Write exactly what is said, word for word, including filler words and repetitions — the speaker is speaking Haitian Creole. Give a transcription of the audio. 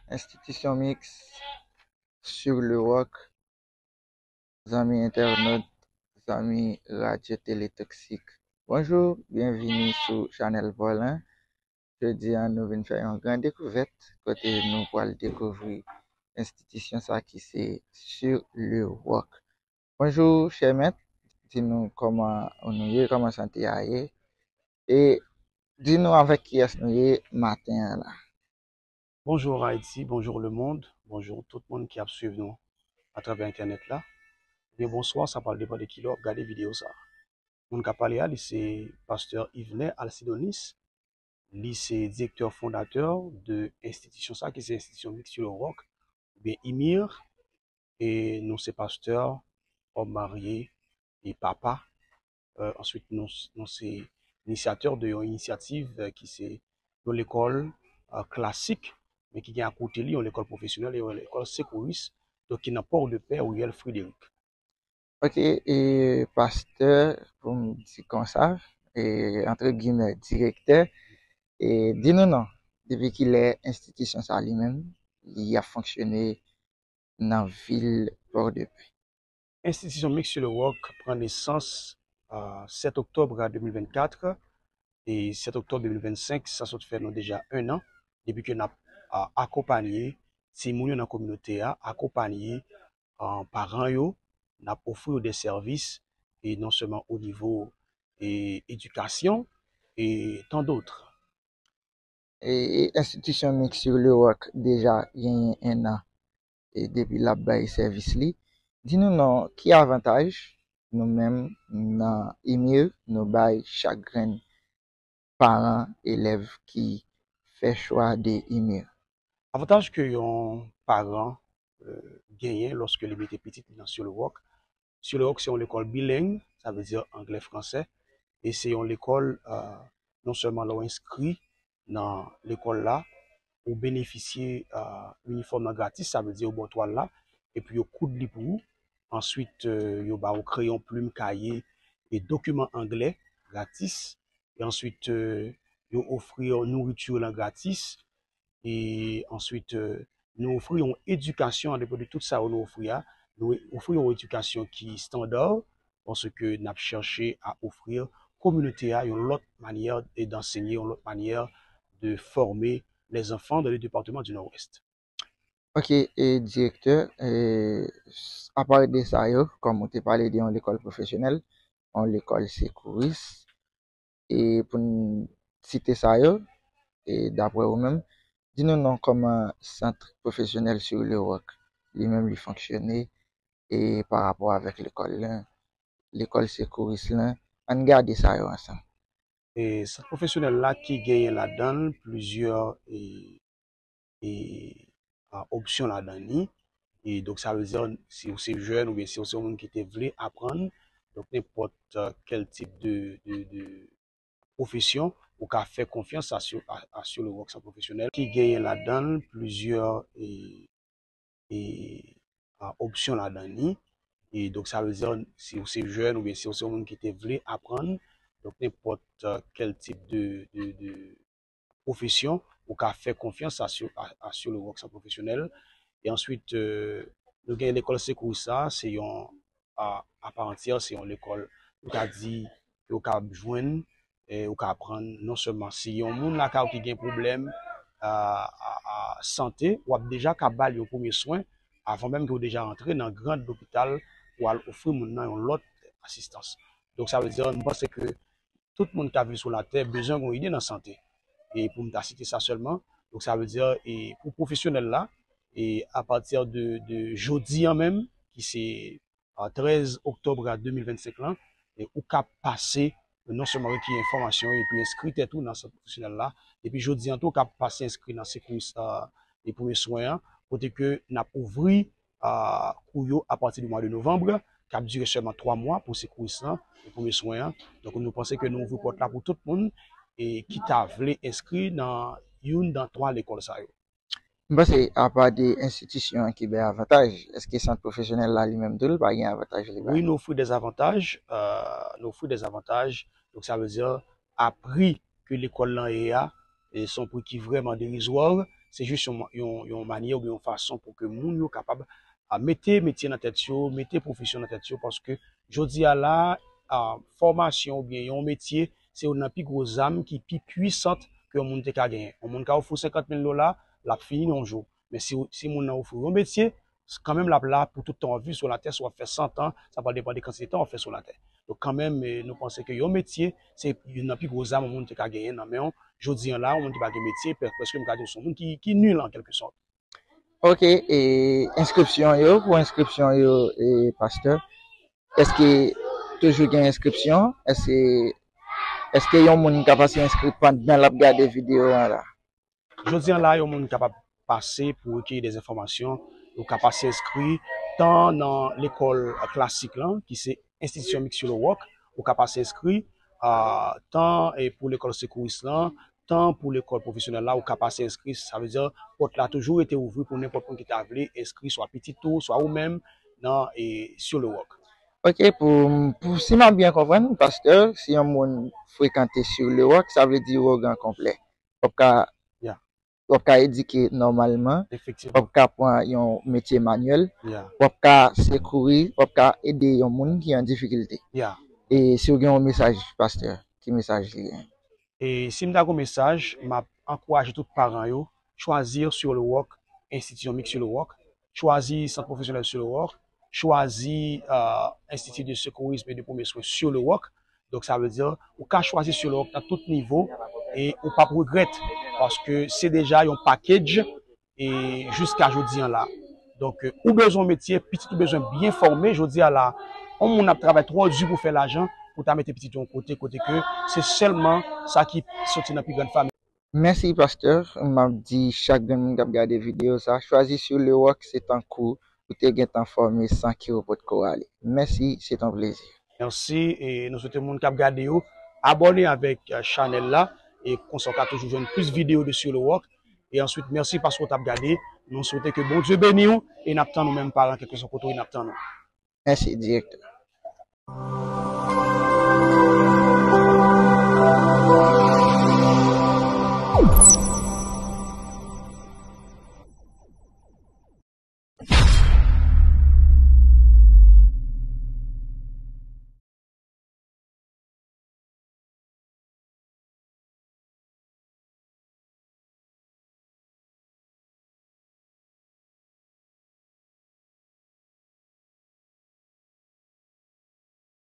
Enstitisyon Miks sur le Rock, zanmi entènot, zanmi Radyo Tele Toksik. Bonjou, byenvini sou chanèl Volan. Jodi a, nou vin fè yon gran dekouvèt kote nou pral dekouvri enstitisyon sa ki se Sur le Rock. Bonjou, chè mèt. Di nou kòman nou ye, kòman sante a ye. E di nou avèk kiyès nou ye maten an la. Bonjour Haïti, bonjour le monde, bonjour tout moun ki ap swiv nou atravè entènèt la. Ebyen bonswa, sa pral depann de kilè w ap gade videyo sa. Moun k ap pale a, li se pastè Yvener Alcidonis. Li se direktè fondatè de enstitisyon sa ki se Enstitisyon Miks sur le Rock, oubyen IMIR. E nou se pastè, òm marye e papa. Euh, answit, nou, nou se inisyatè de yon inisyativ euh, ki se yon lekòl euh, klasik, men ki gen akote li yon lekòl pwofesyonèl e yon lekòl sekouris, donk ki nan Port de Paix, riyèl Frédéric. Ok, e pastè, pou m di konsa, e antre gimè direktè, e di nou non, depi kilè enstitisyon sa li menm, li ap fonksyone nan vil Port de Paix. Enstitisyon Miks sur le Rock pran nesans euh, sèt oktòb a de mil vennkat e sèt oktòb de mil vennsenk, sa sot fè nou deja en an depi ke n ap euh, akonpanye timoun yo nan kominote a, akonpanye euh, paran yo, n ap ofri yo de sèvis e non sèlman o nivo e edikasyon e tant d'autres. E, e enstitisyon Miks sur le Rock deja genyen en an e depi l ap bay sèvis li. Di nou non, ki avantaj nou menm nan IMIR nou bay chak grenn paran, elèv ki fè chwa de IMIR? Avantaj ke yon paran euh, genyen lòske li mete pitit li nan Sur le Rock. Sur le Rock se yon lekòl bileng, sa vle di anglè fransè, e se yon lekòl euh, non sèlman lè w enskri nan lekòl la, ou benefisye euh, inifòm nan gratis, sa vle di yo ba w twal la, epi yo koud li pou ou. Answit, euh, yo ba w kreyon, plim, kaye e dokiman anglè gratis. E answit, euh, yo ofri w nouriti lan gratis. E answit, euh, nou ofri yon edikasyon, andepan de tout sa yo nou ofri a. Nou ofri yon edikasyon ki estanda, paske n ap chèche a ofri kominote a yon lòt manyè de, d'enseigner, yon lòt manyè de former les enfants dans le département du Nord-Ouest. Ok, e direktè, e, apa de sa yo, kòm ou te pale de yon lekòl pwofesyonèl, yon lekòl sekouris, e pou n site sa yo, e daprè ou menm, di nou non kòman sant pwofesyonèl Sur le Rock li menm li fonksyone e pa rapò avèk lekòl lan, lekòl sekouris lan, ann gade sa yo ansanm. E sant pwofesyonèl la ki genyen ladan l plizyè e, e, a, opsyon ladan li. E donk sa vle di si w se jèn oubyen si w se yon moun ki te vle aprann, donk nenpòt kèl tip de, de, de pwofesyon, ou ka fè konfyans a Sur, a, a Sur le Rock sant pwofesyonèl ki genyen ladan l plizyè e, e, a, opsyon ladan li. E donk sa vle di si w se jèn oubyen si w se yon moun ki te vle aprann, donk nenpòt kèl tip de, de, de pwofesyon, ou ka fè konfyans a Sur, a, a Sur le Rock sant pwofesyonèl. E answit, euh, nou gen lekòl sekouris sa, se yon a, apa antyè, se yon lekòl, nou ka di, ke ou ka jwenn, e ou ka aprann non sèlman si yon moun lakay ou ki gen pwoblèm a, a, a sante, w ap deja ka ba l yon premye swen avan menm ke w deja rantre nan gran lopital pou al ofri moun nan yon lòt asistans. Donk sa vle di, m panse ke tout moun k ap viv sou latè bezwen gen yon ide nan sante. E pou m ta site sa sèlman, donk sa vle di, e pou pwofesyonèl la, e apati de, de jodi an menm, ki se a, trèz oktòb a de mil vennsenk lan, e ou ka pase non sèlman rekiri enfòmasyon epi enskri tèt ou nan sant pwofesyonèl la, epi jodi an tou ou ka pase enskri nan sekouris a, e premye swen an, kote ke n ap ouvri a, kou yo apati di mwa de novanm, k ap dire sèlman twa mwa pou sekouris lan e premye swen an. Donk nou panse ke nou ouvri pòt la pou tout moun e ki ta vle enskri nan youn nan twa lekòl sa yo. M panse, apa de enstitisyon an ki bay avantaj, èske sant pwofesyonèl la li menm tou, li pa gen avantaj li bay? Wi, nou ofri dèzavantaj, euh, nou ofri dèzavantaj. Donk, sa vle di, a pri ke lekòl lan ye a, e se yon pri ki vrèman derizwa, Se jis yon, yon, yon manyè oubyen yon fason pou ke moun yo kapab a, mete metye nan tèt yo, mete pwofesyon nan tèt yo, paske jodi a la, a, fòmasyon oubyen yon metye, se youn nan pi gwo zam ki pi pwisant ke yon moun te ka genyen. Yon moun ka ofri w senkant mil dola, l ap fini nan yon jou. Men si, si moun nan ofri w yon metye, kanmenm l ap la pou tout tan w ap viv sou latè, si w ap fè san tan, sa pral depann de kantite tan w ap fè sou latè. Donk kanmenm, eh, nou panse ke yon metye, se youn nan pi gwo zam yon moun te ka genyen nan men w. Jodi a la, yon moun ki pa gen metye, prè-, prèske m ka di w se yon moun ki, ki nil an kèlke sòt. Ok, e enskripsyon yo, pou enskripsyon yo, e pastè, èske toujou gen enskripsyon? Èske, èske yon moun ka pase enskri pandan l ap gade videyo a la? Jodi a la, yon moun kapab pase pou rekeyi de enfòmasyon, ou ka pase enskri tan nan lekòl klasik lan, ki se enstitisyon Mix sur le Roc, ou ka pase enskri, a, tan, e, pou lekòl sekouris lan, tan pou lekòl pwofesyonèl la, ou ka pase enskri, sa vle di pòt la toujou rete ouvri pou nenpòt moun ki ta vle enskri, swa pitit ou, swa ou menm, nan, e, Sur le Roc. Ok, pou, pou si m ap byen konprann, pastè, si yon moun frekante Sur le Roc, sa vle di w gen konplè. W ap ka, yeah, w ap ka edike nòmalman, w ap ka pran yon metye manyèl, yeah, w ap ka sekouri, w ap ka ede yon moun ki an difikilte. Yeah. E si w gen yon mesaj, pastè, ki mesaj li gen? E si m ta gen yon mesaj, m ap ankouraje tout paran yo, chwazi Sur le Roc, enstitisyon Mix Sur le Roc, chwazi Sant Pwofesyonèl Sur le Roc, chwazi, euh, Institut de Secourisme et de Premiers Soins Sur le Roc. Donk, sa vle di, ou ka chwazi Sur le Roc nan tout nivo e ou p ap regrèt, paske se deja yon package e jiska jodi a la. Donk, euh, ou bezwen metye, pitit ou bezwen byen fòme, jodi a la, yon moun ap travay twò di pou fè lajan, pou ta mete pitit ou yon kote, kote ke se sèlman sa ki soti nan pi grann fanmi. Mèsi, pastè. M ap di chak grenn moun k ap gade videyo sa, chwazi Sur le Roc, se tankou ou te gentan fòme san ke w potko ale. Mèsi, se t on plezi. Mèsi, e nou swete moun k ap gade yo abòne avèk, eh, chanèl la, e konsa w ka toujou jwenn plis videyo de Sur le Roc. E answit, mèsi paske w t ap gade. Nou swete ke Bondye beni w, e n ap tann ou menm paran, kèlkeswa kote w ye, n ap tann ou. Mèsi, direktè.